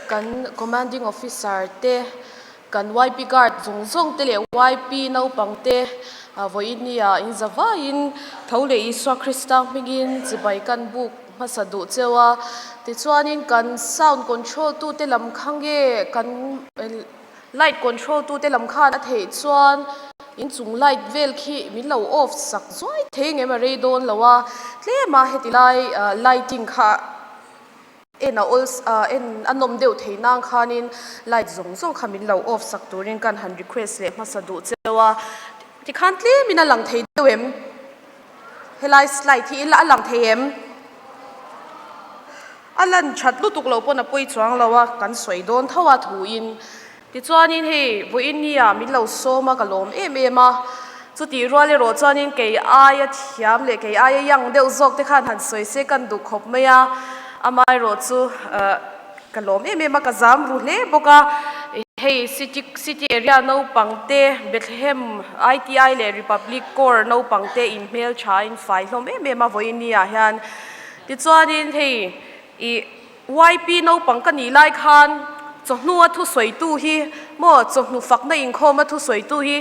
Kan Commanding Officer te, kan YP Guard zawng zawng te leh YP naupang te vawiin nia in za vaiin tho leh Isua Krista hmingin chibai kan buk hmasa duh cheu a. Tichuanin kan sound control tute lam kha nge kan light control tute lam khan a theih chuan inchung light vel khi min lo off sak zuai thei ngem a rei dawn lo a, tlem a heti lai lighting kha. En a awl en a nawm deuh thei nang khanin light zawng zawng kha min lo off sak turin kan han request leh hmasa duh cheu a, tikhan tlemin a lang thei deuh em? Helai slide hi a lang thei em? A lan that lutuk loh pawn a pawi chuang lo a, kan sawi dawn tho a thuin. Tichuanin hei vawiin nia min lo sawm a ka lawm em em a, chutih rual erawh chuanin kei aia thiam leh kei aia young deuh zawk te khan han sawi se kan duh khawp mai a, amaherawh chu ka lawm em em a, ka zam ru hle bawk a, hei city city area naupang te Bethlehem ITI leh Republic Corps naupang te inhmel tha in fai hlawm em em a vawiin nia hian. Tichuanin hei ih. YP naupang ka nih lai khan chawhnu a thusawitu hi maw chawhnu fakna inkhawm a thusawitu hi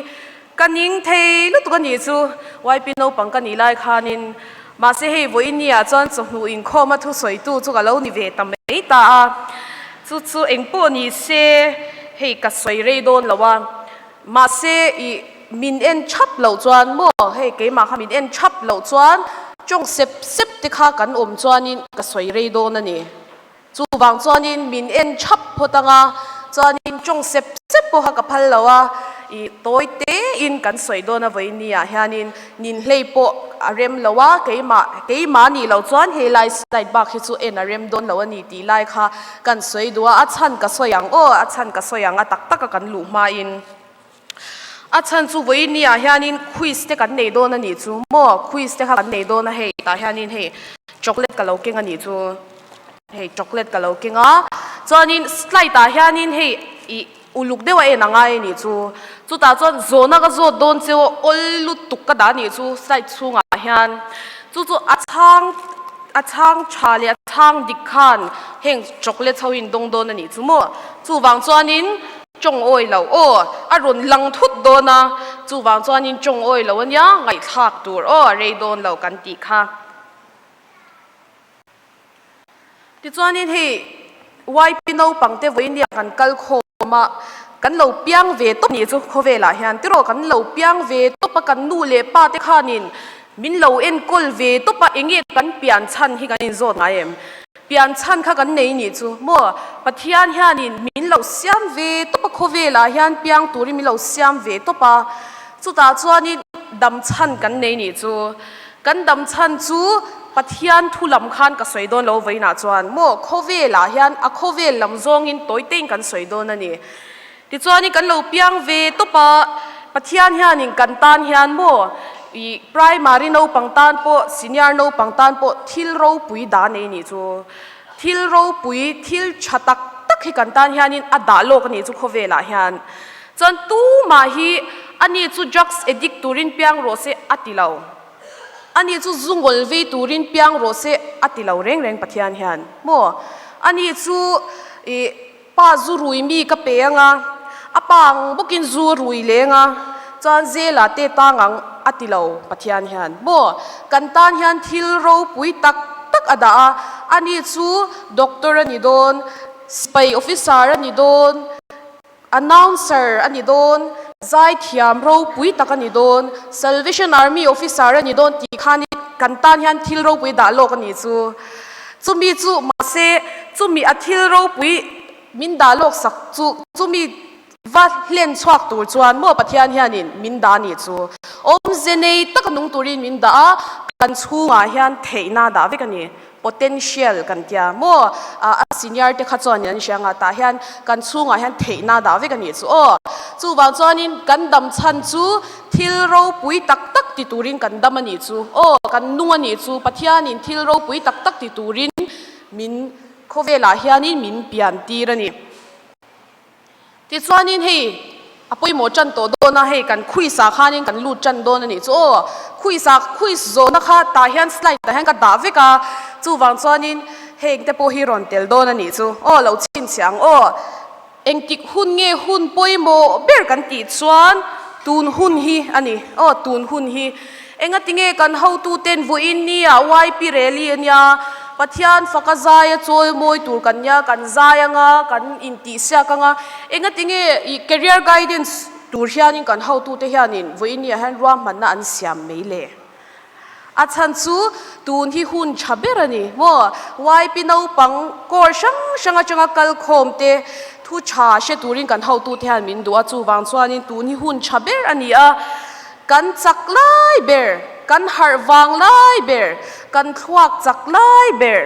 ka ning thei lutuk a nih chu. YP naupang ka nih lai khanin mahse hei vawiin ni ah chuan chawhnu inkhawm a thusawitu chu ka lo ni ve ta mai ta a, chu chu engpawh ni se hei ka sawi rei dawn lo a, mahse ih min en thap loh chuan maw hei keimah kha min en thap loh chuan tawng sep sep te kha kan awm chuanin ka sawi rei dawn a ni. Chuvang chuanin min en thap phawt anga chuanin tawng sep sep pawha ka phal lo a, ih tawi tein kan sawi dawn a vawiin ni ah hianin ninhlei pawh a rem lo a, keimah keimah nih loh chuan helai slide bak hi chu en a rem dawn lo a ni tih lai kha kan sawi duh a, a chhan ka sawi ang aw, a chhan ka sawi ang a tak taka kan luh hmain. A chhan chu vawiin ni ah hianin quiz te kan nei dawn a nih chu maw? Quiz te kha kan nei dawn a hei tah hianin hei chocolate ka lo keng a nih chu hei chocolate ka lo keng a chuanin slide ah hianin hei ih uluk deuh a en a ngai a nih chu chutah chuan zawhna ka zawt dawn cheu a awl lutuk ka dah a nih chu slide chhungah hian chu chu a chhang a chhang tha leh a chhang dik khan heng chocolate ho in dawng dawn a nih chu maw? Chuvang chuanin. Tawng awi lo aw, a rawn lang thut dawn a, chuvang chuanin tawng awi lo ania, ngaihthlak tur aw, a rei dawn lo kan tih kha. Tichuanin hei YP naupang te vawiin nia kan kal khawm a, kan lo piang ve tawp nih chu khawvelah hian tiraw kan lo piang ve tawp a, kan nu leh pa te khanin min lo enkawl ve tawp a, enge kan pian chhan hi kan inzawt ngai em? Pian chhan kha kan nei nih chu maw? Pathian hianin min lo siam ve tawp a, khawvelah hian piang turin min lo siam ve tawp a, chutah chuanin dam chhan kan nei nih chu. Kan dam chhan chu Pathian thu lam khan ka sawi dawn lo vawiinah chuan maw khawvelah hian a khawvel lam zawngin tawi tein kan sawi dawn a ni. Tichuanin kan lo piang ve tawp a, Pathian hianin kan tan hian maw ih primary naupang tan pawh senior naupang tan pawh thil ropui dah nei nih chu. Thil ropui thil tha tak tak hi kan tan hianin a dah lawk a nih chu khawvelah hian. Chuan tumah hi ani chu drugs addict turin piang rawh se a ti lo. Ani chu zu ngawl vei turin piang rawh se a ti lo reng reng Pathian hian maw. Ani chu ih. Pa zu rui mi ka pe anga, a pa ang bawkin zu rui leng a, chuan zela te tang ang a ti lo Pathian hian maw? Kan tan hian thil ropui tak tak a dah a, ani chu doctor a ni dawn, sipai officer a ni dawn, announcer a ni dawn, zaithiam ropui tak a ni dawn, Salvation Army officer a ni dawn tih khan kan tan hian thil ropui dah lawk a ni chu. Chumi chu mahse chumi a thil ropui min dah lawk sak chu chumi va hlen chhuak tur chuan maw Pathian hianin min dah nih chu awmze nei taka nung turin min dah a, kan chhungah hian theihna dah vek a ni. Potential kan tia maw a senior te kha chuan an hria nga tah hian kan chhungah hian theihna dah vek a nih chu aw. Chuvang chuanin kan dam chhan chu Thil ropui tak tak ti turin kan dam a nih chu. Aw, kan nung a nih chu. Pathianin thil ropui tak tak ti turin min khawvelah hianin min pian tir a ni. Tichuanin hei a pawimawh tan tawh dawn a, hei kan khuisah khanin kan lut tan dawn a nih chu. Aw, khuisah khuis zawhna kha tah hian slide ah hian ka dah vek a, chuvang chuanin. Heng te pawh hi rawn tel dawn a nih chu. Aw lo chhinchhiah ang aw. Engtik hun nge hun pawimawh ber kan tih chuan tun hun hi a ni. Aw tun hun hi. Engatinge kan hotuten vawiin nia YP rally a nia, Pathian faka zaia chawi mawi tur kan nia, kan zai anga, kan intihsiak anga, engatinge i career guidance tur hianin kan hotute hianin vawiin nia hian ruahmanna an siam mai le? A chhan chu tun hi hun tha ber a ni maw? YP naupang kawr hrang hrang atanga kal khawm te thu tha hre turin kan hotute hian min duh a, chuvang chuanin tun hi hun tha ber a ni a, kan chak lai ber, kan harh vang lai ber, kan thluak chak lai ber,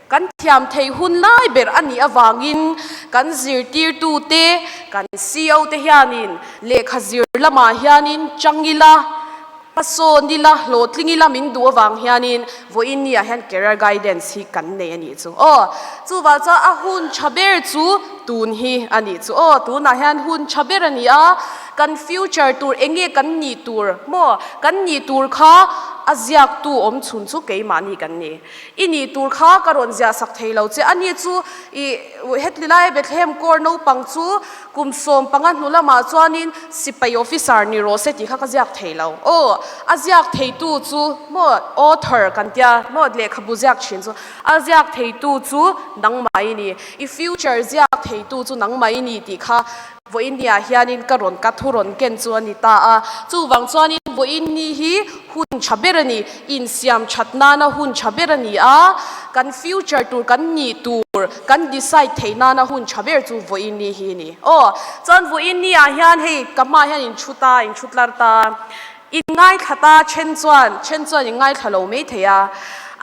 kan thiam theih hun lai ber a nih avangin kan zirtirtute, kan CO te hianin lehkha zir lamah hianin chang ila, Hmasawn ila, hlawhtling ila min duh avang hianin vawiin ni ah hian career guidance hi kan nei a nih chu aw. Chuvang chuan a hun tha ber chu tun hi a nih chu aw. Tunah hian hun tha ber a ni a, kan future tur eng nge kan nih tur maw? Kan nih tur kha a ziaktu awm chhun chu keimahni kan ni. I nih tur kha ka rawn ziah sak thei lo che. Ani chu i hetli lai Bethlehem Corps naupang chu Kum 15 hnu lamah chuanin sipai officer ni rawh se tih kha ka ziak thei lo. Aw, a ziak theitu chu maw author kan tia maw lehkhabu ziak thin chu a ziak theitu chu nangmah i ni, i future ziak theitu chu nangmah i ni tih kha vawiin niah hianin ka rawn ka thu rawn ken chu a ni ta a. Chuvang chuanin vawiin ni hi hun tha ber a ni, insiam that nana hun tha ber a ni a, kan future tur kan nih tur Kan decide theih nana hun tha ber chu vawiin ni hi a ni. Aw, chuan vawiin ni ah hian hei ka hmaah hian in thu ta, in thu tlar ta, in ngaithla ta then chuan, then chuan in ngaithla lo mai thei a,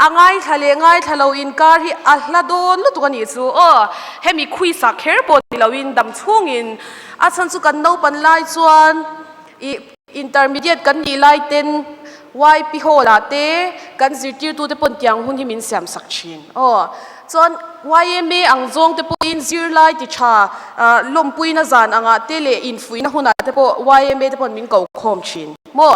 a ngaithla leh ngaithla lo inkar hi a hla dawn lutuk a nih chu. Aw, hemi khuisa kher pawh ni loin dam chhungin a chhan chu kan naupan lai chuan ih intermediate kan nih lai ten YP hall ah te kan zirtirtute pawn tiang hun hi min siam sak thin aw. Chuan YMA ang zawng te pawhin zirlai ti tha lawmpuina zan angah te leh infuihna hunah te pawh YMA te pawn min ko khawm thin maw.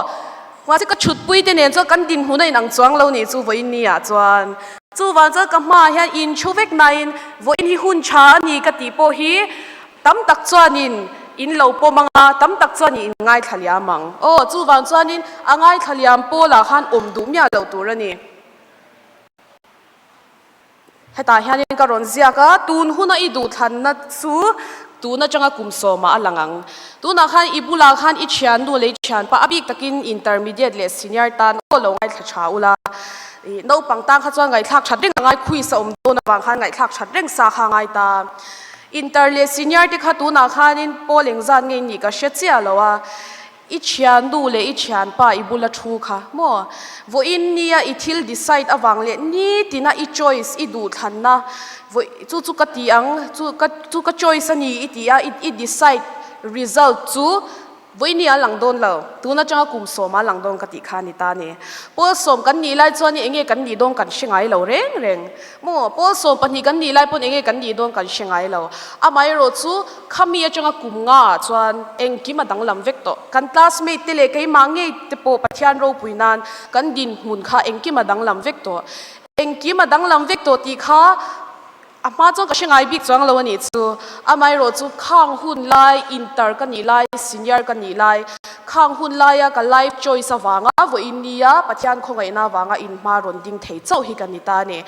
Mahse ka thutpui te nen chuan kan dinhmun a inang chuang lo nih chu vawiin ni ah chuan. Chuvang chuan ka hmaah hian inthu vek nain vawiin hi hun tha a ni ka tih pawh hi Tam tak chuanin in lo pawm ang a, tam tak chuanin in ngaithla liam ang. Aw, chuvang chuanin a ngaithla liam pawlah khan awm duh miah loh tur a ni. Hetah hianin ka rawn ziak a, tun huna i duhthlanna chu tun atanga kum sawmah a lang ang. Tunah khan i bulah khan i thiannu leh i thianpa a bik takin intermediate leh senior tan aw lo ngaithla tha ula. I naupang tan kha chuan ngaihthlak that reng a ngai, quiz a awm dawn avang khan ngaihthlak that reng sa kha a ngai ta. Inter leh senior te kha tunah khanin pawl engzat nge nih ka hre chiah lo a, i thiannu leh i thianpa i bula thu kha maw? Vawiin nia i thil decide avang leh nitina i choice i duhthlanna vawi chu chu ka ti ang chu ka chu ka choice a ni i ti a i decide result chu Vawiini a lang dawn lo, tun atanga kum sawma a lang dawn ka tih kha a ni ta a ni. Pawl sawm kan nih lai chuan enge kan nih dawn kan hre ngai lo reng reng. Maw, pawl 12 kan nih lai pawn enge kan nih dawn kan hre ngai lo. Amaherawh chu khami atanga kum nga ah chuan engkim a danglam vek tawh. Kan classmate te leh keimah ngei te pawh Pathian ropui nan kan dinhmun kha engkim a danglam vek tawh. Engkim a danglam vek tawh tih kha A hma chuan ka hre ngai bik chuang lo a nih chu. Amaherawh chu khang hun lai inter ka nih lai, senior ka nih lai, khang hun laia ka life choice avanga vawiin nia Pathian khawngaihna avanga inhma rawn ding thei chauh hi ka ni ta a ni.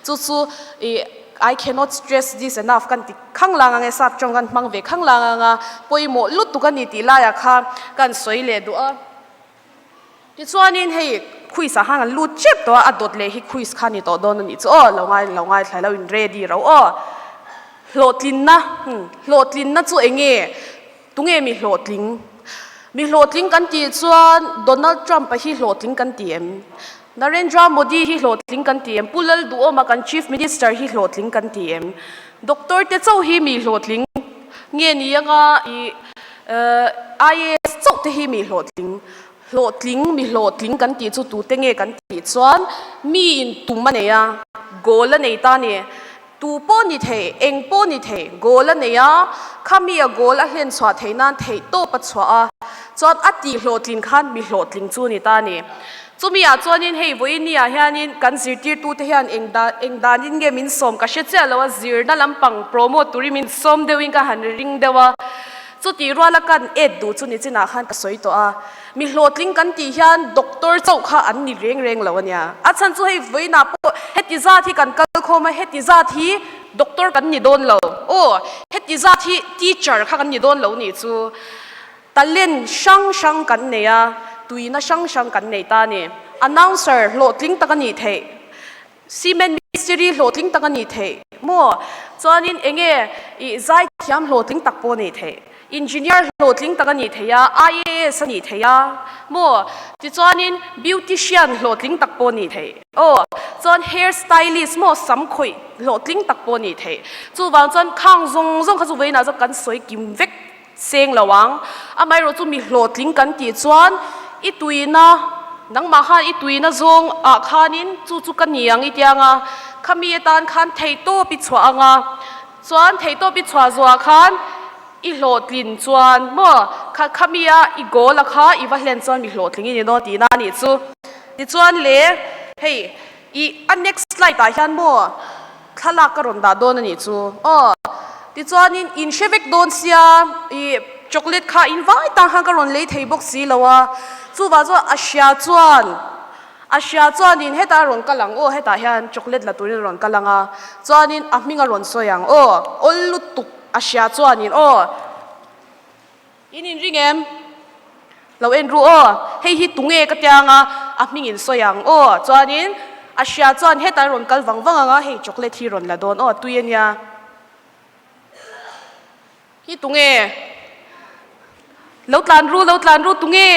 Chu chu ih I cannot stress this enough kan ti khang lang ang e, sap tawng kan hmang ve khang lang ang a, pawimawh lutuk a ni tih laiah kha kan sawi leh duh a. Tichuanin hei quiz ah khan an lut chep tawh a, a dawt leh hi quiz kha ni tawh dawn a nih chu aw, lo ngai lo ngaithla lo in ready ro aw. Hlawhtlinna, hmm, hlawhtlinna chu eng nge? Tunge mi hlawhtling? Mi hlawhtling kan tih chuan Donald Trump a hi hlawhtling kan ti em? Narendra Modi hi hlawhtling kan ti em? Pu Lalduhawma kan Chief Minister hi hlawhtling kan ti em? Doctor te chauh hi mi hlawhtling nge ni anga i IAS chauh te hi mi hlawhtling? Hlawhtling, mi hlawhtling kan tih chu tute nge kan tih chuan mi in tum a nei a, goal a nei ta a ni. Tu pawh ni thei, eng pawh ni thei, goal a nei a, khami a goal a hlen chhuah theih nan theih tawp a chhuah a, chuan a tih hlawhtlin khan mi hlawhtling chu a ni ta a ni. Chumi ah chuanin hei vawiini ah hianin kan zirtirtute hian eng dan eng danin nge min sawm ka hre chiah lo a, zirna lampang promote turin min sawm deuhin ka han ring deuh a. Chutih ruala kan et duh chu nichinah khan ka sawi tawh a, mi hlawhtling kan tih hian doctor chauh kha an ni reng reng lo a nia. A chhan chu hei vawiinah pawh heti zat hi kan kal khawm a, heti zat hi doctor kan ni dawn lo, aw heti zat hi teacher kha kan ni dawn lo nih chu. Talent hrang hrang kan nei a, tuina hrang hrang kan nei ta a ni. Announcer hlawhtling tak a nih theih, cement mistiri hlawhtling tak a nih theih maw? Chuanin enge ih zaithiam hlawhtling tak pawh a nih theih, engineer hlawhtling tak a nih theih a, IAS a nih theih a maw? Tichuanin beautician hlawhtling tak pawh a nih theih aw, chuan hair stylist maw sam khawih hlawhtling tak pawh a nih theih. Chuvang chuan khang zawng zawng kha chu vawiinah chuan kan sawi kim vek. Seng lo ang. Amaherawh chu mi hlawhtling kan tih chuan i tuina, nangmah khan i tuina zawng ah khanin chu chu ka ni ang i tia anga, khami atan khan theihtawp i chhuah anga, chuan theihtawp i chhuah zawhah khan i hlawhtlin chuan maw kha khami a i goal a kha i va hlen chuan mi hlawhtling i ni dawn tihna a nih chu. Tichuan le hei i a next slide ah hian maw Thlalak ka rawn dah dawn a nih chu aw. Tichuanin in hre vek dawn sia ih chocolate kha in vai tang khan ka rawn lei thei bawk si lo a. Chuvah chuan a hria chuan a hria chuanin hetah a rawn kal ang aw hetah hian chocolate la turin a rawn kal ang a. Chuanin a hming a rawn sawi ang aw awl lutuk a hria chuanin aw. In inring em? Lo en ru aw, hei hi tunge ka tia anga a hming in sawi ang aw, chuanin a hria chuan hetah rawn kal vang vang anga hei chocolate hi rawn la dawn aw, tui a nia. Hi tunge? Lo tlan ru, lo tlan ru, tunge?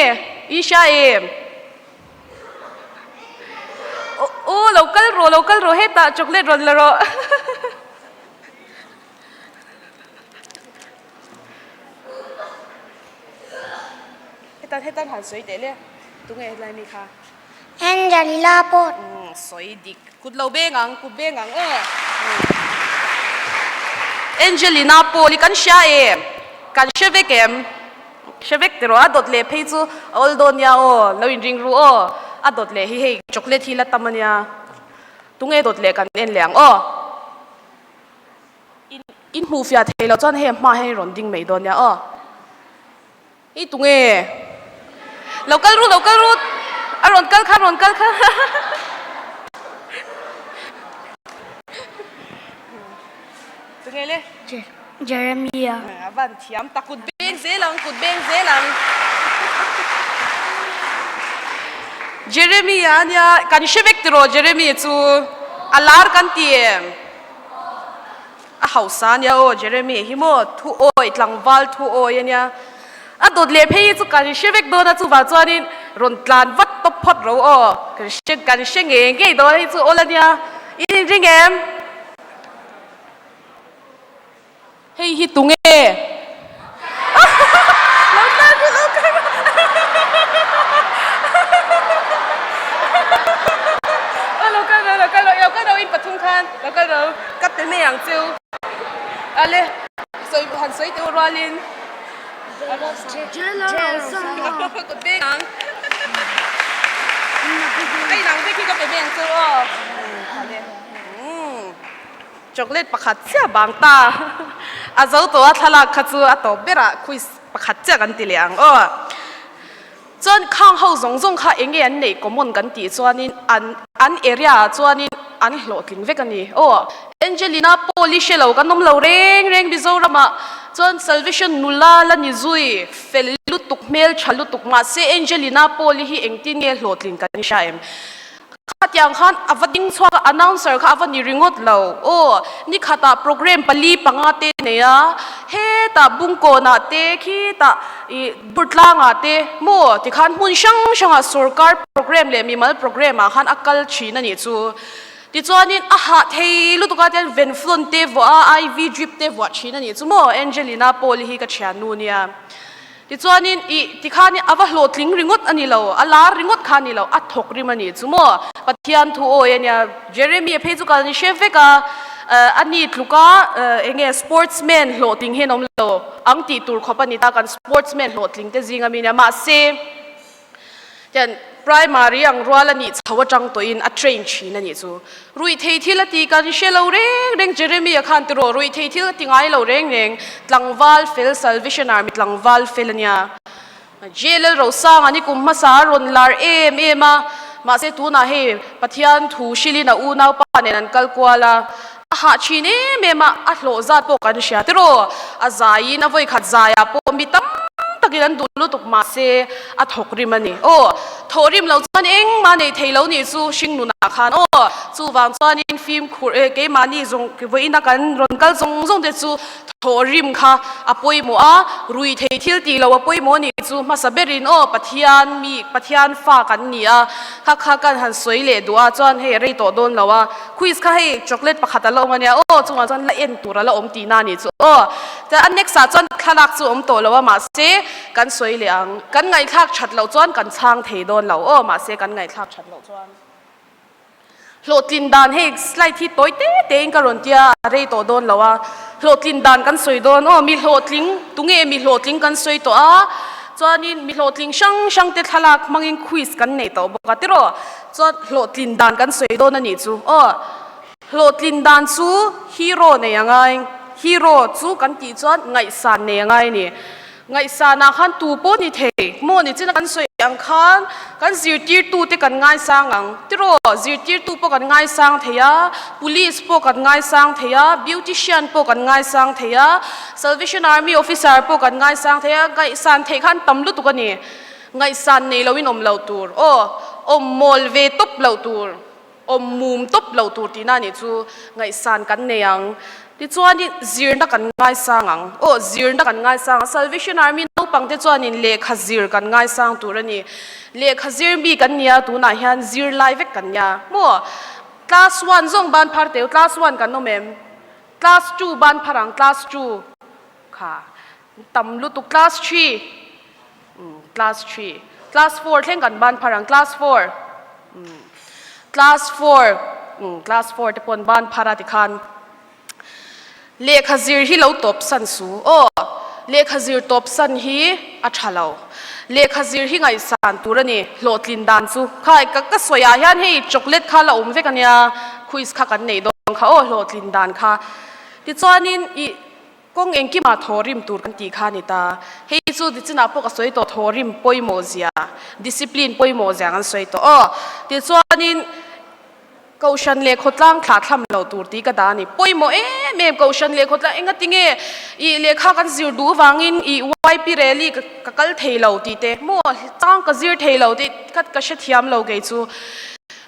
I hria em? Aw, lo kal rawh, lo kal rawh, hetah chocolate rawn la rawh. Hetan hetan han sawi teh le tunge helai mi kha Angelina pawh umm sawi dik kut lo beng ang kut beng ang aw Angelina pawl hi kan hria em kan hre vek em hre vek tiraw a dawt leh phei chu a awl dawn nia aw lo inring ru aw a dawt leh hi hei chocolate hi la tam ania tunge dawt leh kan en leh ang aw. In in hmuh fiah thei loh chuan hei a hma hian i rawn ding mai dawn nia aw. Hei tunge? Lo kal ru lo kal ru a rawn kal kha a rawn kal kha. Tunge le? Jeremia. A van thiam tak kut beng zel ang kut beng zel ang. Jeremia ania kan hre vek tiraw Jeremia chu a lar kan ti em? A hausa ania aw Jeremy hi maw thu awi tlangval thu awi ania a dawt leh phei hi chu kan hre vek dawn a chuvang chuanin rawn tlan vat tawp phawt ro aw kan hre kan hre ngei ngei dawn hei chu awl ania in inring em? Hei hi tunge? Lo tlan ru lo tlan ru. Aw lo kal ro lo kal ro lo kal ro in pathum khan lo kal ro ka pe mai ang chu. Ale sawi han sawi teuh rualin. Kut beng ang. Ka inang vek hi ka pe mai ang chu aw. Ale. Chocolate pakhat chiah bang ta a zo tawh a thlalak kha chu a tawp berah quiz pakhat chiah kan ti leh ang aw. Chuan khang ho zawng zawng kha eng nge an neih common kan tih chuanin an an area ah chuanin an hlawhtling vek a ni aw. Angelina Paul i hre lo kan awm lo reng reng Mizoramah chuan Salvation nula la ni zui fel lutuk hmel tha lutuk mahse Angelina Paul i hi engtin nge hlawhtling kan hria em? Khatiang khan a va ding chhuak a, announcer kha a va ni ringawt lo. Aw, ni khatah programme pali panga te nei a, hetah Bungkawnah te, khitah ih Burtlangah te maw tikhan hmun hrang hrangah sorkar programme leh mimal programme ah khan a kal thin a nih chu. Tichuanin a hah thei lutuk a tian Venflon te vuah a, IV drip te vuah thin a nih chu maw, Angelina Paul hi ka thiannu nia. Tichuanin ih tikhan a va hlawhtling ringawt a ni lo, a lar ringawt kha a ni lo, a thawk rim a nih chu maw? Pathian thu awi a nia. Jeremy a phei chu kan hre vek a, a ni tluka eng nge sportsman hlawhtling hian awm lo ang tih tur khawp a ni ta, kan sportsman hlawhtling te zing a mi nia. Mahse, tian. Primary ang rual a nih chho atang tawhin a train thin a nih chu. Ruihthei thil a ti kan hre lo reng reng Jeremy-a khan tiraw ruihthei thil a ti ngai lo reng reng tlangval fel Salvation Army tlangval fel a nia. JLL Rosanga ni kum hmasa a rawn lar em em a, mahse tunah hei Pathian thu hrilhin a unaupa nen an kal kual a, a hah thin em em a, a hlawh zat pawh kan hria tiraw, a zaiin a vawikhat zaiah pawh mi tam takin an duh lutuk mahse a thawk rim a ni. Aw, thawh rim lo chuan engmah nei thei lo nih chu hring nunah khan aw, chuvang chuanin fimkhur eh keimahni zawng vawiina kan rawn kal zawng zawng te chu Thawhrim kha a pawimawh a, rui thei thil tih loh a pawimawh nih chu hmasa berin aw Pathian mi Pathian fa kan ni a, kha kha kan han sawi leh duh a chuan hei a rei tawh dawn lo a, quiz kha hei chocolate pakhat a la awm a nia aw chungah chuan la en tur a la awm tihna a nih chu aw. Chuan a next ah chuan thlalak chu awm tawh lo a mahse kan sawi leh ang, kan ngaihthlak that loh chuan kan chhang thei dawn lo aw mahse kan ngaihthlak that loh chuan. Hlawhtlin dan hei slide hi tawi te te in ka rawn tia a rei tawh dawn lo a, hlawhtlin dan kan sawi dawn aw mi hlawhtling tunge mi hlawhtling kan sawi tawh a chuanin mi hlawhtling hrang hrang te thlalak hmangin quiz kan nei tawh bawk a tiraw chuan hlawhtlin dan kan sawi dawn a nih chu aw hlawhtlin dan chu hero nei a ngai hero chu kan tih chuan ngaihsan nei a ngai a ni. Ngaihsanah khan tu pawh ni thei maw ni chin a kan sawi ang khan kan zirtirtute kan ngaisang ang. Tiraw, zirtirtu pawh kan ngaisang thei a, police pawh kan ngaisang thei a, beautician pawh kan ngaisang thei a, Salvation Army officer pawh kan ngaisang thei a, ngaihsan theih khan tam lutuk a ni. Ngaihsan nei loin awm loh tur. Aw, awm mawl ve tawp loh tur. Awm mum tawp lo tur tihna nih chu ngaihsan kan nei ang. Tichuanin zirna kan ngaisang ang. Aw, zirna kan ngaisang ang. Salvation Army naupangte chuanin lehkha zir kan ngaisang tur a ni. Lehkha zir mi kan nia tunah hian zir lai vek kan nia. Maw? Class one zawng ban phar teu, class one kan awm em? Class two ban phar ang, class two kha tam lutuk, class three. Umm class 3 class 4 thleng kan ban phar ang class 4 umm class 4 umm class 4 te pawn ban phar a tikhan lehkha zir hi lo tawp san su aw lehkha zir tawp san hi a tha lo lehkha zir hi ngaihsan tur a ni hlawhtlin dan chu khai ka ka sawi ah hian hei chocolate kha la awm vek ania quiz kha kan neih dawn kha aw hlawhtlin dan kha tichuanin ih Kawng engkimah thawhrim tur kan tih kha a ni ta. Hei chu nichinah pawh ka sawi tawh thawhrim pawimawh zia, discipline pawimawh zia kan sawi tawh aw. Tichuanin Kohhran leh khawtlang thlah thlam loh tur tih ka dah a ni. Pawimawh em em Kohhran leh khawtlang engati nge ih lehkha kan zir duh vangin ih YP rally ka kal thei lo tih te maw chang ka zir thei lo tih kha ka hrethiam lo kei chu.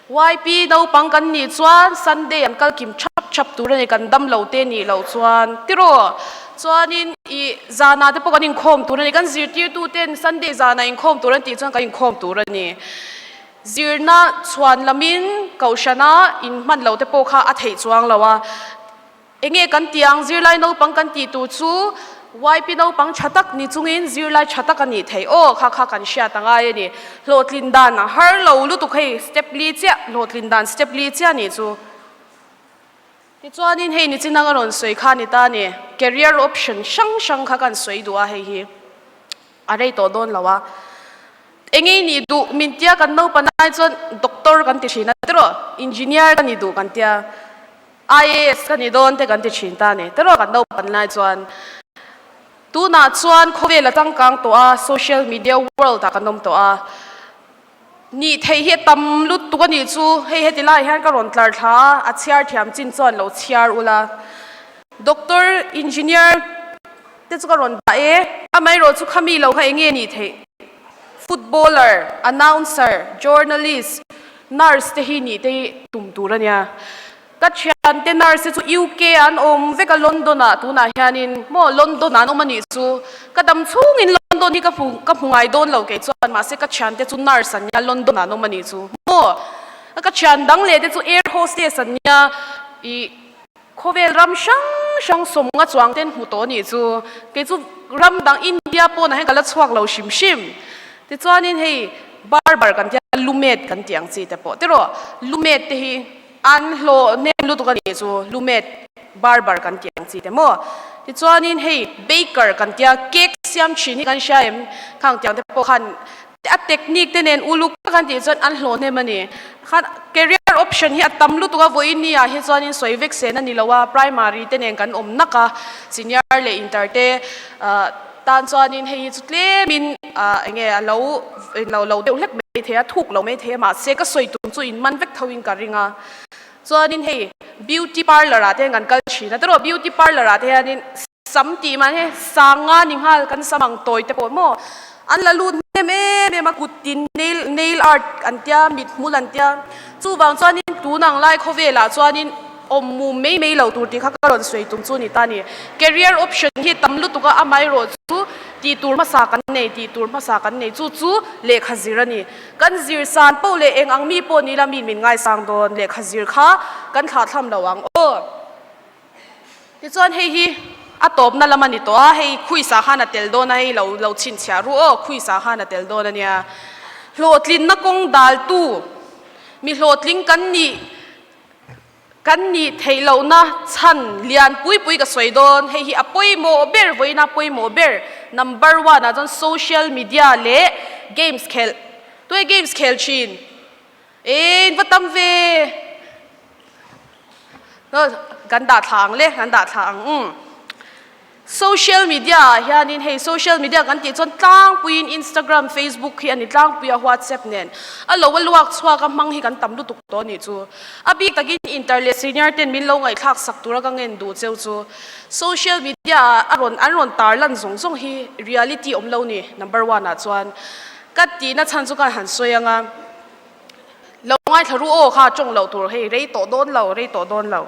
YP naupang kan nih chuan Sunday an kal kim thap thap tur a ni, kan dam lo te nih loh chuan tiraw? Chuanin ih zanah te pawh kan inkhawm tur a ni, kan zirtirtu ten Sunday zanah inkhawm tur an tih chuan kan inkhawm tur a ni. Zirna chhuan lamin Kohhrana inhman loh te pawh kha a theih chuang lo a. Enge kan tih ang? Zirlai naupang kan tih tur chu YP naupang tha tak ni chungin zirlai tha tak a nih theih. Aw, kha kha kan hriat a ngai a ni. Hlawhtlin dan a har lo lutuk hei, step li chiah, hlawhtlin dan step li chiah nih chu. Tichuanin hei nichin anga rawn sawi kha a ni ta a ni. Career option hrang hrang kha kan sawi duh a hei hi. A rei tawh dawn lo a. Enge i nih duh? Min tia kan naupan ai chuan doctor kan ti thin a tiraw? Engineer ka nih duh kan tia. IAS ka ni dawn te kan ti thin ta a ni. Tiraw kan naupan lai chuan tunah chuan khawvel a changkang tawh a, social media world ah kan awm tawh a. Nih theih hi a tam lutuk a nih chu hei heti lai hian ka rawn tlar thla a, a chhiar thiam chin chuan lo chhiar ula. Doctor, engineer te chu ka rawn dah e, amaherawh chu khami lo kha enge nih theih? Footballer, announcer, journalist, Nurse te hi nih te hi tum tur a nia. Ka thian te nurse te chu UK ah an awm vek a London ah tunah hianin maw London ah an awm a nih chu. Ka dam chhungin London hi ka hmu ka hmu ngai dawn lo kei chuan mahse ka thian te chu nurse an nia London ah an awm a nih chu maw. Ka thian dang leh te chu air hostess an nia ih Khawvel ram hrang hrang sawmnga chuang ten hmu tawh nih chu kei chu ram dang India pawnah hian ka la chhuak lo hrim hrim. Tichuanin hei barber kan tia lumet kan tih ang chi te pawh tiraw lumet te hi an hlawh hnem lutuk a nih chu lumet barber kan tih ang chi te maw. Tichuanin hei baker kan tia cake siam thin hi kan hria em khang tiang te pawh khan. A technique te nen uluk tak an tih chuan an hlawh hnem a ni. Khan career option hi a tam lutuk a, vawiin ni ah hi chuanin sawi vek sen a ni lo a, primary te nen kan awm nak a, senior leh inter te tan chuanin hei hi chu tlemin eng nge a lo lo lo deuh hlek mai thei a, thuk lo mai thei a, mahse ka sawi tum chu in man vek tho in ka ring a. Chuanin hei beauty parlour ah te hian kan kal thin a, tiraw beauty parlour ah te hianin Sam tih mah hi sanga ni nghal kan sam ang tawi te pawh maw an la lut hnem em em a kut tin nail nail art an tia mit hmul an tia chuvang chuanin tun ang lai khawvelah chuanin awm mum mai mai lo tur tih kha ka rawn sawi tum chu ni ta ni career option hi tam lutuk a amaherawh chu tih tur hmasa kan nei tih tur hmasa kan nei chu chu lehkha zir a ni kan zir san poh leh eng ang mi pawh ni la mi min ngaisang dawn lehkha zir kha kan thlahthlam lo ang aw. Tichuan hei hi a tawpna lam a ni tawh a, hei khuisa khan a tel dawn a, hei lo lo chhinchhiah ru aw, khuisa khan a tel dawn a nia. Hlawhtlinna kawng daltu, mi hlawhtling kan nih kan nih theih lohna chhan lian pui pui ka sawi dawn, hei hi a pawimawh ber, vawiina pawimawh ber number one ah chuan social media leh games khelh, tunge games khel thin? Eng va tam ve? Kan dah thla ang le, kan dah thla ang umm. Social media ah hianin hei social media kan tih chuan tlangpuiin Instagram, Facebook hi a ni tlangpui a WhatsApp nen a lo a luak chhuak a hmang hi kan tam lutuk tawh a nih chu. A bik takin inter leh senior ten min lo ngaihthlak sak tura ka ngen duh cheu chu social media ah a rawn an rawn tar lan zawng zawng hi reality awm lo ni number one ah chuan ka tihna chhan chu ka han sawi ang a. Lo ngaithla ru aw kha tawng loh tur hei rei tawh dawn lo, rei tawh dawn lo.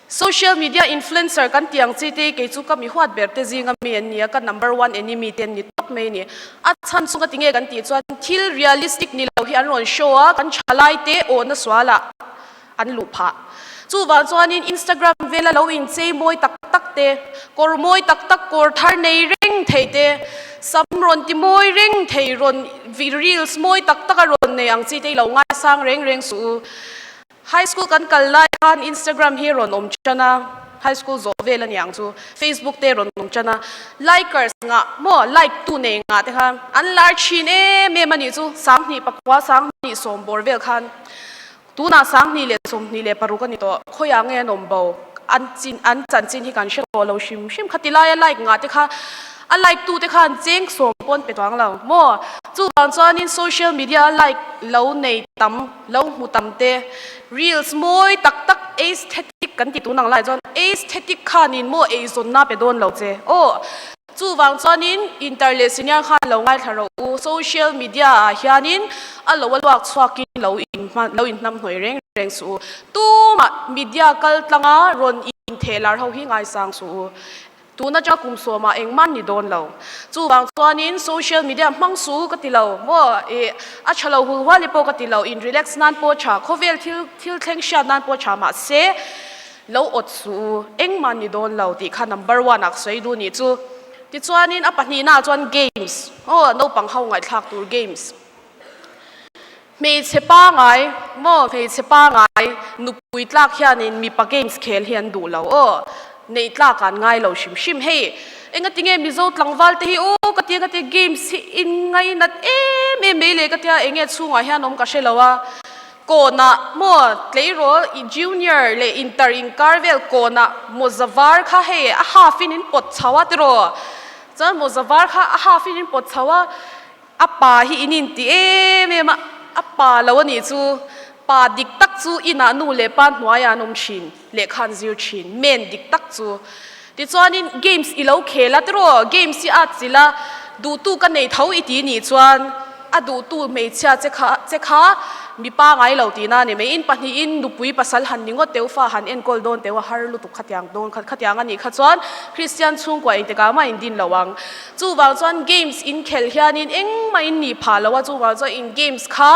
Social media influencer kan tih ang chi te hi kei chu ka mi huat ber te zinga mi an ni a, ka number one enemy te an ni tawp mai a ni. A chhan chu ka ti nge kan tih chuan thil realistic ni lo hi an rawn show a, kan thalai te awhna sualah an luh phah. Chuvang chuanin Instagram vela lo inchei mawi tak tak te, kawr mawi tak tak kawr thar nei reng thei te, sam rawn ti mawi reng thei rawn reels mawi tak tak a rawn nei ang chi te i lo ngaisang reng reng suh u. High school kan kal lai khan Instagram hi rawn awm tan a, high school zawh vel a niang chu, Facebook te rawn awm tan a, likers ngah maw like tu nei ngah te khan an lar thin em em a nih chu, 2000 pakua 2000 sawm bawr vel khan. Tunah 2026 a ni tawh, khawiah nge an awm bo? An chin an chanchin hi kan hre tawh lo hrim hrim. Khati laia like ngah te kha a like tu te khan cheng sawm pawn pe tuang lo maw? Chuvang chuanin social media a like lo nei tam, lo hmu tam te, reels mawi tak tak aesthetic kan ti tun ang lai chuan aesthetic khanin maw eizawnna pe dawn lo che aw. Chuvang chuanin inter leh senior khan lo ngaithla rawh u, social media ah hianin a lo a luak chhuakin lo inhman lo inhnamhnawih reng reng suh u. Tumah media kal tlanga rawn intheh lar ho hi ngaisang suh u. Tun atanga kum sawmah engmah ni dawn lo. Chuvang chuanin social media hmang suh u ka ti lo maw, ih a tha lo hul hual i pawh ka ti lo, in relax nan pawh tha, khawvel thil thil thleng hriat nan pawh tha mahse, Lo awt suh u, engmah ni dawn lo tih kha number one ah ka sawi duh nih chu. Tichuanin a pahnihna ah chuan games, aw naupang ho ngaihthlak tur games. Hmeichhe pangai maw hmeichhe pangai nupui tlak hianin mipa games khel hi an duh lo aw, neih tlak an ngai lo hrim hrim. Hei engatinge Mizo tlangval te hi aw ka tia ka tia games hi in ngainat em em mai le ka tia enge chhungah hian awm ka hre lo a. Kawnah maw tleirawl i junior leh inter inkar vel kawnah mawza var kha hei a half in in pawt chho a tiraw? Chuan mawza var kha a half in in pawt chho a, a pa hi in inti em em a, a pa lo a nih chu, pa dik tak chu inah nu leh pa hnuaiah an awm thin, lehkha an zir thin, men dik tak chu. Tichuanin games i lo khel a tiraw? Games hi a chilh a, duhtu ka nei tho i ti nih chuan, A duhtu hmeichhia che kha che kha mipa ngai lo tihna a ni mai. In pahnihin nupui pasal han ni ngawt teuh fa han enkawl dawn teuh a har lutuk khatiang dawn kha khatiang a nih kha chuan Kristian chhungkua engtikah mah in din lo ang. Chuvang chuan games in khelh hianin engmah in nih phah lo a, chuvang chuan in games kha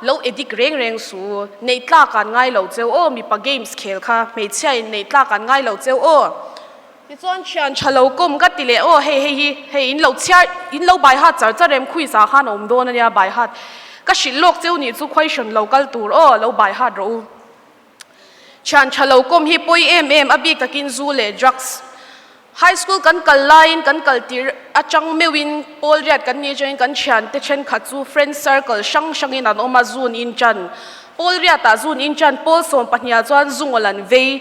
lo edit reng reng suh u. Neih tlak an ngai lo cheu aw mipa games khel kha hmeichhia in neih tlak an ngai lo cheu aw. Tichuan thian tha lo kawm ka ti leh aw hei hei hi hei in lo chhiar in lo bai hat char char em khui sa khan a awm dawn ania bai hat ka hrilh lawk cheu nih chu question lo kal tur aw lo bai hat rawh u thian tha lo kawm hi pawi em em a bik takin zu leh drugs. High school kan kal laiin kan kal tir atang meuhin pawl riat kan nih atangin kan thiante thenkhat chu friend circle hrang hrangin an awm a, zun in tan. Pawl riatah zun in tan, pawl sawmpahniha chuan zungawl an vei.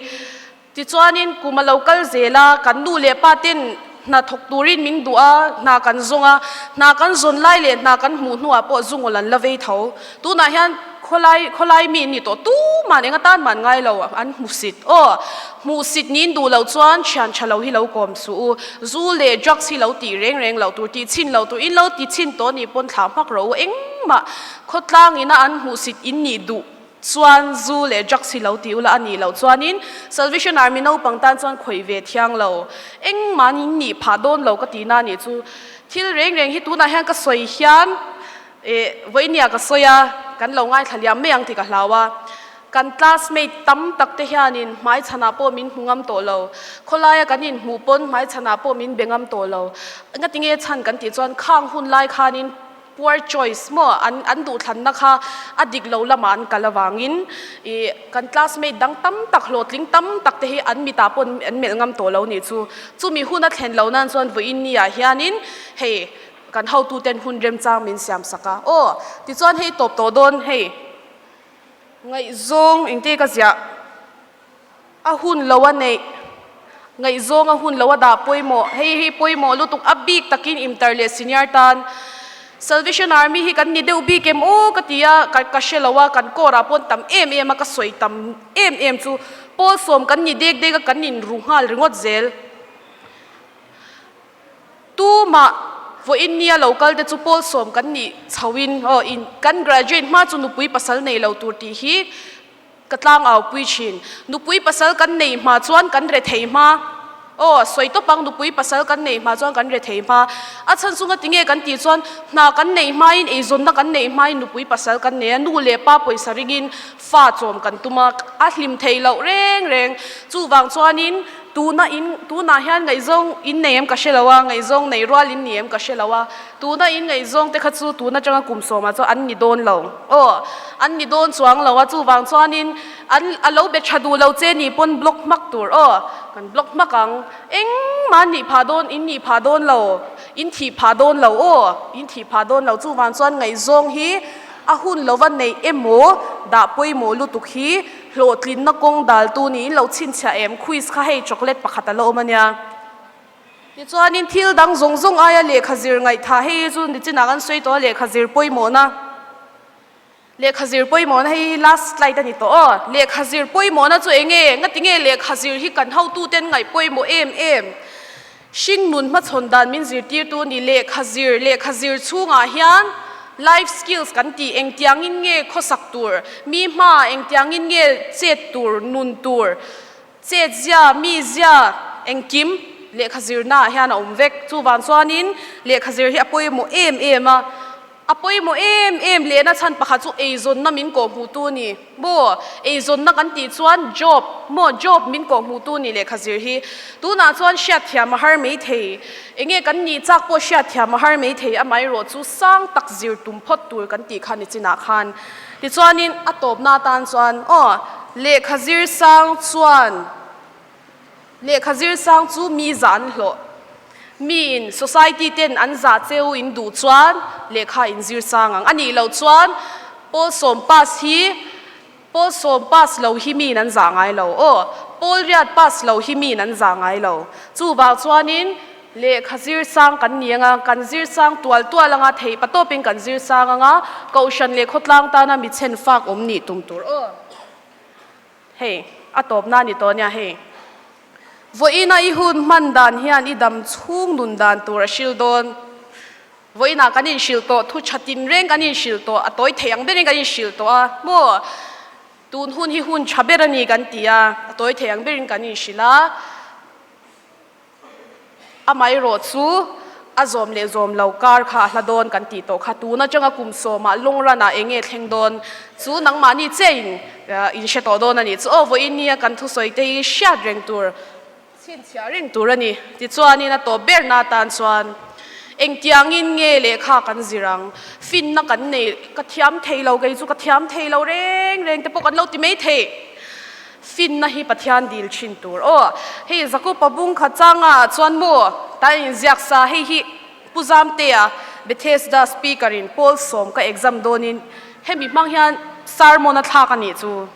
Tichuanin kum a lo kal zel a, kan nu leh pa ten hna thawk turin min duh a, hna kan zawng a, hna kan zawn lai leh hna kan hmuh hnuah pawh zungawl an la vei tho. Tunah hian khawlai khawlai mi an ni tawh tuman eng atan mah an ngai lo an hmusit aw hmuhsit niin duh loh chuan thian tha lo hi lo kawm suh u zu leh drugs hi lo tih reng reng loh tur tih chhin loh tur in lo ti chhin tawh nih pawn thlah hmak rawh u engmah khawtlang ina an hmuhsit in nih duh chuan zu leh drugs hi lo ti ula a nih loh chuanin Salvation Army naupang tan chuan khawih ve thiang lo engmah an in nih phah dawn lo ka tihna a nih chu thil reng reng hi tunah hian ka sawi hian Ih, vawinia ka sawi a, kan lo ngaithla liam mai ang tih ka hlau a. Kan classmate tam tak te hianin hmaichhanah pawh min hmu ngam tawh lo. Khawlaia kan inhmuh pawn hmaichhanah pawh min be ngam tawh lo. Engatinge chhan kan tih chuan khang hun lai khanin poor choice maw an an duhthlanna kha a dik lo lamah an kal avangin ih kan classmate dang tam tak hlawhtling tam tak te hi an mitah pawh an melh ngam tawh lo nih chu. Chumi hun a thlen lo nan chuan vawiin ni-ah hianin hei Kan hotuten hun remchang min siam sak a, aw tichuan hei tawp tawh dawn hei ngaihzawng engte ka ziah a hun lo a neih ngaihzawng a hun lo a dah pawimawh hei hi pawimawh lutuk a bik takin inter leh senior tan Salvation Army hi kan ni deuh bik em aw ka ti a ka ka hre lo a kan court ah pawn tam em em a ka sawi tam em em chu pawl sawm kan ni dek dek a kan inru nghal ringawt zel. Tumah vawiin nia lo kal te chu pawl sawm kan nih chhoin aw in kan graduate hma chu nupui pasal nei lo tur tih hi ka tlang au pui thin. Nupui pasal kan nei hma chuan kan re thei hma aw sawi tawp ang nupui pasal kan nei hma chuan kan re thei hma. A chhan chunga tinge kan tih chuan hna kan nei hmain eizawnna kan nei hmain nupui pasal kan nei a nu leh pa pawisa ringin fa chawm kan tum a a hlim thei loh reng reng. Chuvang chuanin Tuna in, tunah hian ngaihzawng in nei em ka hre lo a, ngaihzawng nei rual in ni em ka hre lo a, tuna in ngaihzawng te kha chu tun atanga kum sawmah chuan an ni dawn lo, aw, an ni dawn chuang lo a, chuvang chuanin an a lo be tha duh lo che ni pawn block hmak tur, aw, kan block hmak ang, engmah an nih phah dawn, in nih phah dawn lo, in thih phah dawn lo, aw, in thih phah dawn lo, chuvang chuan ngaihzawng hi a hun lova neih emaw dah pawimawh lutuk hi Hlawhtlinna kawng daltu niin lo chhinchhiah em? Quiz kha hei chocolate pakhat a la awm a nia. Tichuanin thil dang zawng zawng aia lehkha zir ngaihthah hei hi chu nichinah kan sawi tawh a lehkha zir pawimawhna lehkha zir pawimawhna hei hi last slide a ni tawh aw. Lehkha zir pawimawhna chu eng nge? Ngatinge lehkha zir hi kan hotuten ngaih pawimawh em em? Hringnun hmachhawn dan min zirtirtu a ni. Lehkha zir, lehkha zir chhungah hian life skills kan tih engtiangin nge khawsak tur, mi hmaah engtiangin nge chet tur, nun tur, chetzia, mizia, engkim lehkha zirnaah hian a awm vek. Chuvang chuanin lehkha zir hi a pawimawh em em a. A pawimawh em em lehna chhan pakhat chu eizawnna min kawhhmuhtu a ni. Maw? Eizawnna kan tih chuan job, maw? Job min kawhhmuhtu a ni lehkha zir hi. Tunah chuan hriatthiam a har mai thei. Enge kan nih chak pawh hriatthiam a har mai thei amaherawh chu sang tak zir tum phawt tur kan tih kha nichinah khan. Tichuanin a tawpna atan chuan aw lehkha zir sang chuan Lehkha zir sang chu mi zah an hlawh. Miin society ten an zah cheu in duh chuan lehkha in zir sang ang. A nih loh chuan pawl sawm pass hi pawl sawm pass lo hi miin an zah ngai lo. Aw, pawl riat pass lo hi miin an zah ngai lo. Chuvang chuanin lehkha zir sang kan ni anga, kan zir sang tual tual anga, theih patawpin kan zir sang anga, kohhran leh khawtlang tana mi chhen fak awm nih tum tur. Aw. Hei, a tawpna a ni tawh nia hei. Vawiina i hun hman dan hian i dam chhung nun dan tur a hril dawn. Vawiinah kan inhrilh tawh, thu tha tinreng kan inhrilh tawh, a tawi thei ang berin kan inhrilh tawh a, maw? Tun hun hi hun tha ber a ni kan ti a, a tawi thei ang berin kan inhrilh a. Amaherawh chu a zawm leh zawm lo kar kha a hla dawn kan tih tawh kha tun atanga kum sawmah long run ah eng nge thleng dawn chu nangmahni che in in hre tawh dawn a nih chu aw vawiin nia kan thusawi te hi hriat reng tur chhinchhiah reng tur a ni tichuanin a tawp berna atan chuan engtiangin nge lehkha kan zir ang finna kan nei ka thiam thei lo kei chu ka thiam thei lo reng reng te pawh kan lo ti mai thei. Finna hi Pathian dil thin tur aw. Hei Zakupa bung khat changa chuan maw ta inziak sa hei hi Pu Zamtea Bethesda speaker in pawl sawm ka exam dawnin hemi hmang hian sermon a thlak a nih chu.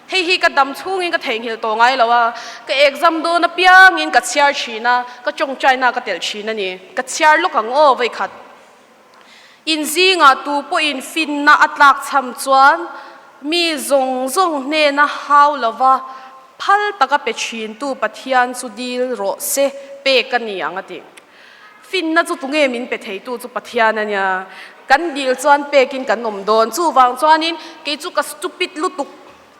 Hei hi ka dam chhungin ka theihnghilh tawh ngai lo a, ka exam dawn apiangin ka chhiar thin a, ka tawngtaina ka telh thin a ni. Ka chhiar lawk ang aw vawikhat. Inzingah tu pawhin finna a tlak chham chuan mi zawng zawng hnena hau lova phal taka pe thintu Pathian chu dil rawh se pek a ni ang a ti. Finna chu tunge min pe theitu chu Pathian a nia. Kan dil chuan pekin kan awm dawn. Chuvang chuanin kei chu ka stupid lutuk,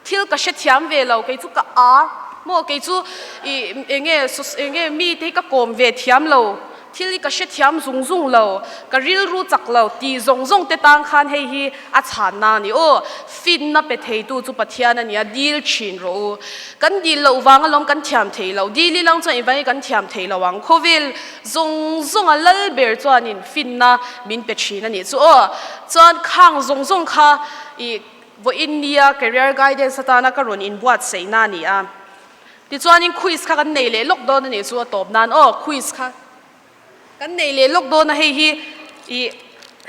thil ka hrethiam ve lo, kei chu ka a maw, kei chu ih enge enge mite hi ka kawm ve thiam lo, thil hi ka hrethiam zung zung lo, ka rilru chak lo tih zawng zawng te tang khan hei hi a chhanna a ni aw. Finna pe theitu chu Pathian a nia, dil thin rawh u. Kan dil loh vang alawm kan thiam thei lo. Dil ilang chuan engvang hi kan thiam thei lo ang. Khawvel zawng zawnga lal ber chuanin finna min pe thin a nih chu aw. Chuan khang zawng zawng kha ih vawiin nia career guidance atana ka rawn inbuatsaihna a ni a. Tichuanin quiz kha kan nei leh lawk dawn a nih chu a tawp nan aw quiz kha. Kan nei leh lawk dawn a hei hi ih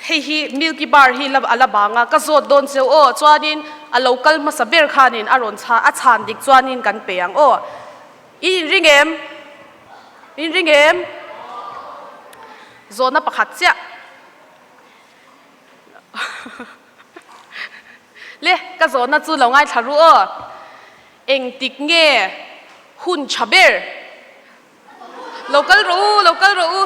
hei hi milky bar hi la a la bang a ka zawt dawn cheu aw chuanin a lo kal hmasa ber khanin a rawn chha a chhan dik chuanin kan pe ang aw i inring em inring em zawhna pakhat chiah le ka zawhna chu lo ngaithla ru aw engtik nge hun tha ber Lo kal rawh u, lo kal rawh u.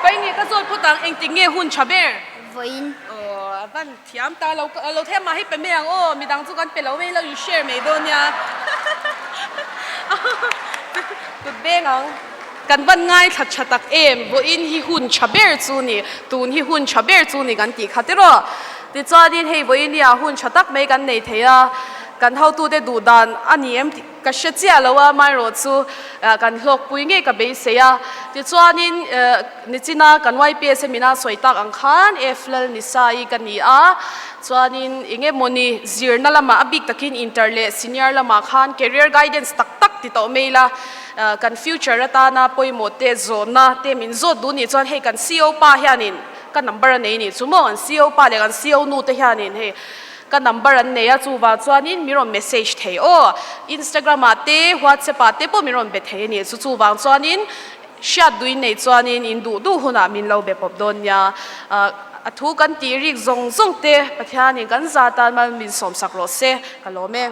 Paini ka zawt phawt ang, engtik nge hun tha ber? Vawiin. Aw, a van thiam ta lo, lo thiam mah hi pe mai ang aw, midang chu kan pe lo mai lo in share mai dawn nia. Kut beng ang. Kan van ngaithla tha tak em? Vawiin hi hun tha ber chu ni, tun hi hun tha ber chu ni kan tih kha tiraw? Tichuanin hei vawiin hi ah hun tha tak mai kan nei thei a, kan hotute duh dan a ni em tih ka hre chiah lo a, amaherawh chu kan hlawkpui ngei ka beisei a. Tichuanin nichina kan YPS a mina sawi tak ang khan F Lalnisai ka ni a, chuanin eng emawni zirna lamah a bik takin inter leh senior lamah khan career guidance tak tak ti tawh mai ila, Kan future atana pawimawh te zawhna te min zawt duh nih chuan hei kan CO pa hianin ka number a nei nih chu maw kan CO pa leh kan CO nu te hianin hei ka number an nei a chuvang chuanin min rawn message thei aw Instagram ah te WhatsApp ah te pawh min rawn be thei a nih chu chuvang chuanin hriat duhin nei chuanin in duh duh hunah min lo be pawp dawn nia a thu kan tih rik zawng zawng te Pathianin kan za tan mal min sawmsak rawh se ka lawm e.